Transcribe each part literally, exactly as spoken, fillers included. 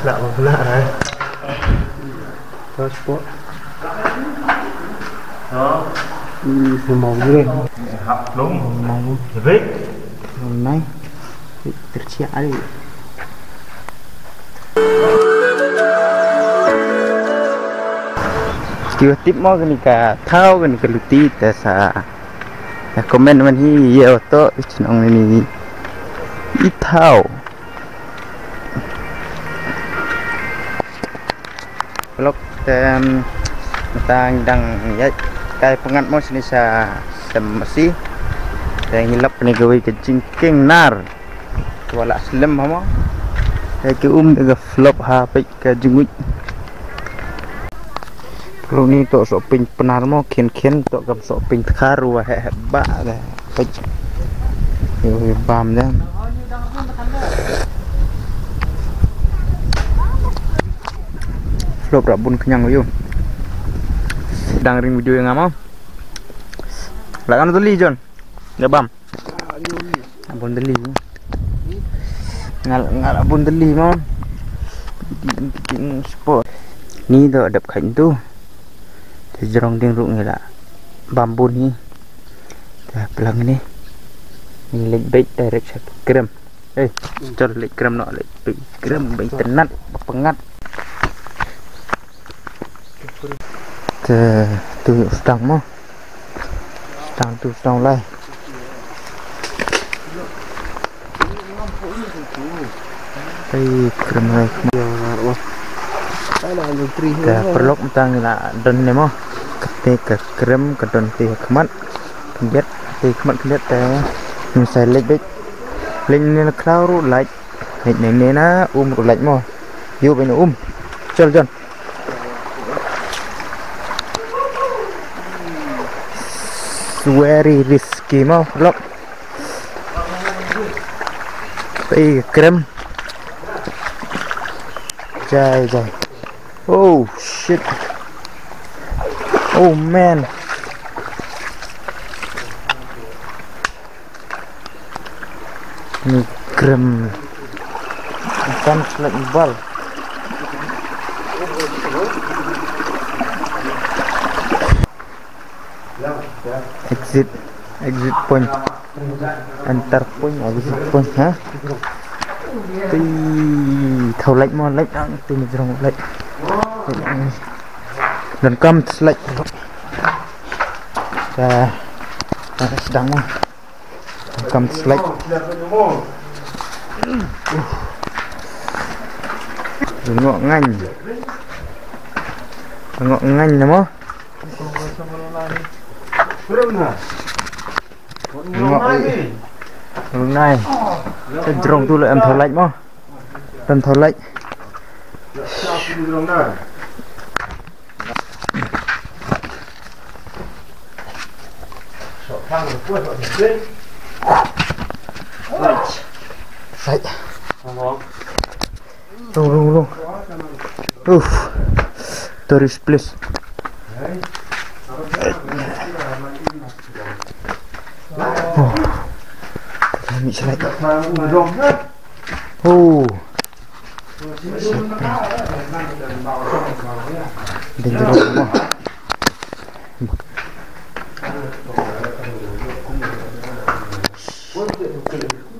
Lah, lah, eh. Terus, Pok. Hmm, semua boleh. Hap, belum. Mau. Lebih. Mai. Tersiap ali. Kiwa tip mo kani ka thaw kani ka luti te sa. Ïa comment man hi ïa oto i chnong ni i thaw. Vlog te, em, tang dang ïa kai pyngngad mo shini sa sem masi. Te ngi lap ni kawei ka jingkieng nar. Wala slem ha mo. Te ki um de ka flop ha peit ka jingwit. Vlog ni to shopping pnar mo khen khen to kam shopping khar wa he he ba de. Peit. Yo bam de. Flop ra bun kenyang yo. Dang ring video ïa nga mo. Lah kan tu li John. Ïa bam. Bun deli. Ngal ngal bun deli mo. Sport. Ni do dep khain tu. Te jrong ding ruh ngi la bam bun hi. Te plang ni. Ngi leit beit direct sha krem. Eh, chol leit krem no leit beit krem beit tenat ba pyngat. Te tu stang mo. Stang tu stang lai. Hei, krem lai. Te paralok mynta ngi la don ne mo. Kate ka krem ka don te khmat. Khyndiat te khmat khyndiat te. Ngi sa leit beit. Leit ne la khraw ruh leit. Leit ne ne na um ruh leit mo. Ïoh beit na um. Chal John. Very risky mo, lok. Ei, krem. Jai, jai. Oh, shit. Oh, man. Ni krem. Kan select bal. Exit, exit point. Enter point, exit point, ha? Ti, thaw leit mo, leit ang, ti ni jrong leit. Dan kam select. Dah, dah sedang mo. Kam slide. Ngok ngan. Ngok ngan namo. Ngok. Nai. Ka jrong tu la em thaw lait mo. Em thaw lait. Right. Rung, rung, rung. Uff. Tourist place. Oh. Kami slide. Oh. Dangerous mo.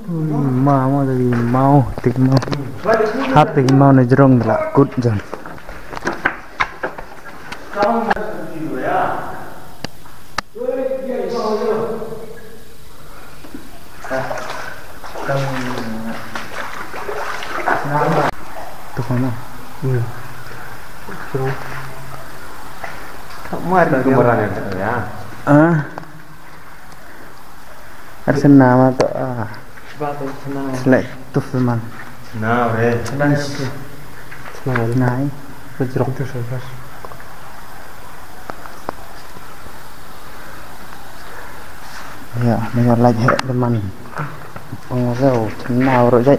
Ui, ma mo, tagi mau, tagi mau. Hap tagi mau na jrong la kut jan. Tu mana? Hmm. True. Tak muat dah gambaran dia. Ya. Ah. Arsenal tu ah. Sebab tu senang. Select tu firman. Nah, bre. Senang. Senang. Nah. Kejrong tu selepas. Ya, maya laj hek teman. Pengaruh, tenau rojai.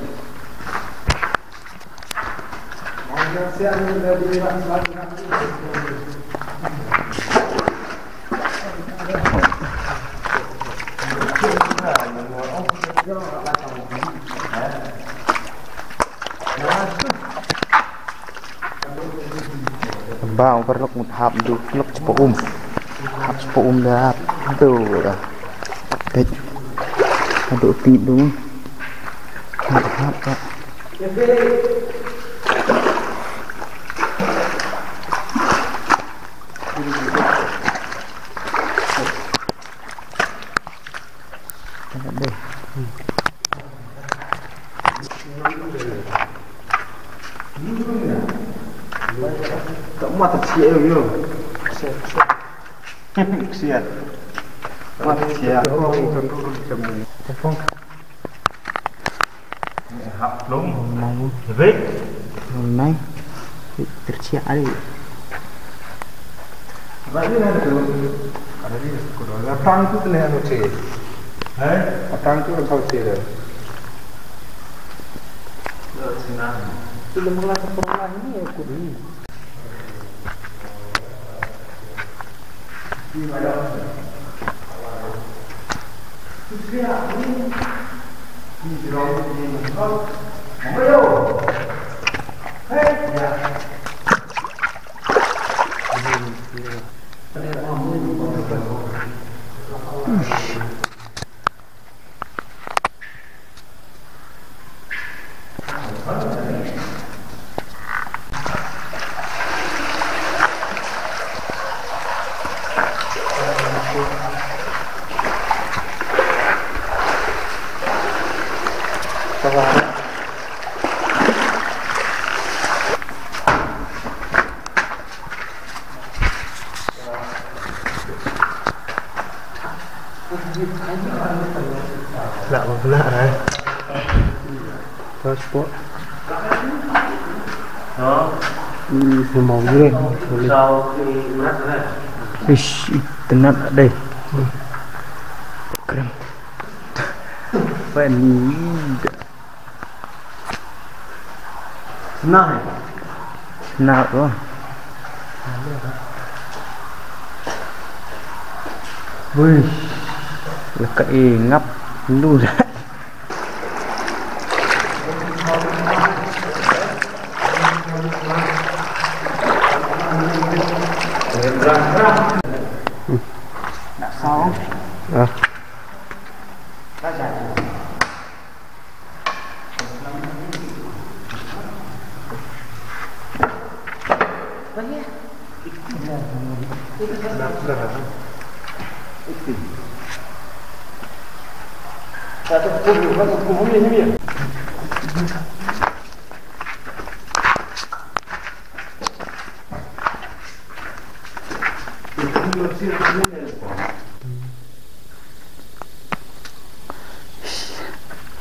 Ba ong paralok mut hap du lok cepo um. Hap cepo um da hap. Tu da. Pet. Aduh ti du. Mut hap ka. Hap lum. Nai. Nai. Tersiak ali. Ada ni, ada tu. Ada ni, aku dah datang tu kena anu cik. Hai? Datang tu kena cik dah. Dah senang. Tu dah mula sekolah ni aku ni. Lah, lah, eh. Terus, Pok. Ih, semua boleh. Boleh. Ish, tenat deh. Keren. Apa ni? Nah. Nah tu. Wih. Lekat eh ngap lu. Nak saung. Ah.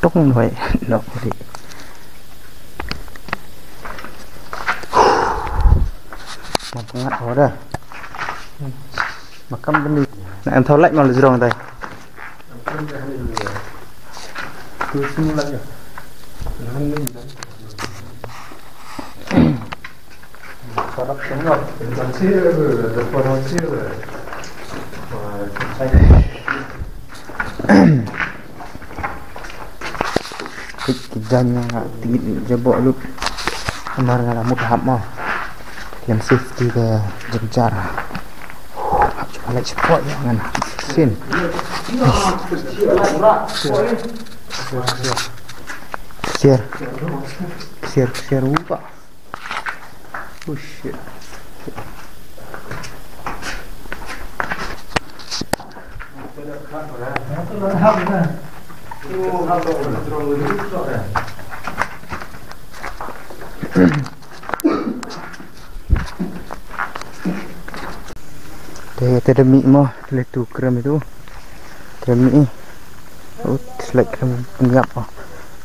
Tong hoi nok ri. Mapngat order. Makam demi. Na em thau lek mal jrong dai. Tu sini lagi. Ki jan nga tingit jaboh lut. Amar nga la mut hap mo. Lem safety ka jynjar. Hap cuba lek spot ya ngan. Sin. Share. Share, share, upa. Oh shit. Te, te da mih mo, te la tu krem itu. Te da mih. Ut, selek krem, krem yap mo.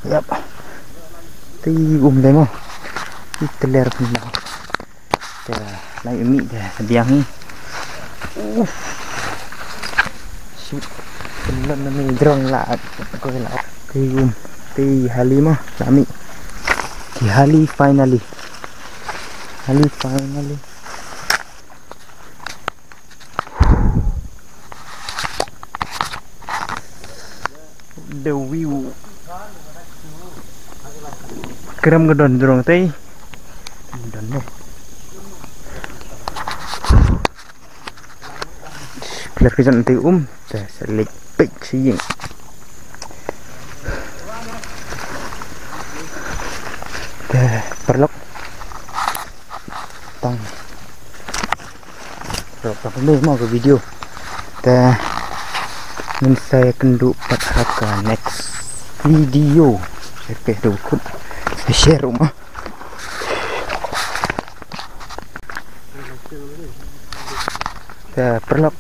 Yap. Te um dei mo. Ite ler pun mo. Te la mih te biang hi. Uf. Shoot. Pynlong na mi drone la. Ko la. Te um. Te hali mo, la mih. Te hali finally. Hali finally. The view. Krem ka don jrong tei. Don ne. Ler ka jan te um te sa lek pek si ying. Te paralok tang. Paralok tang me mo ka video. Te ngin sa ïakynduh pat ha ka next video. Sa peh da u khun. Sa share ruh mo. Te paralok.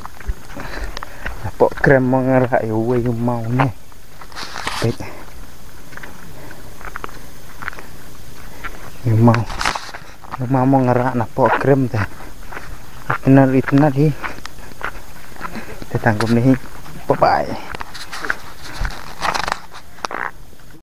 Napoh krem mo nga rah ïa uwei u maw ne. Peit. Ïa u maw. Ïa u maw mo nga rah napoh krem te. Itynnad, itynnad hi. Te tang kumne hi. Bye bye.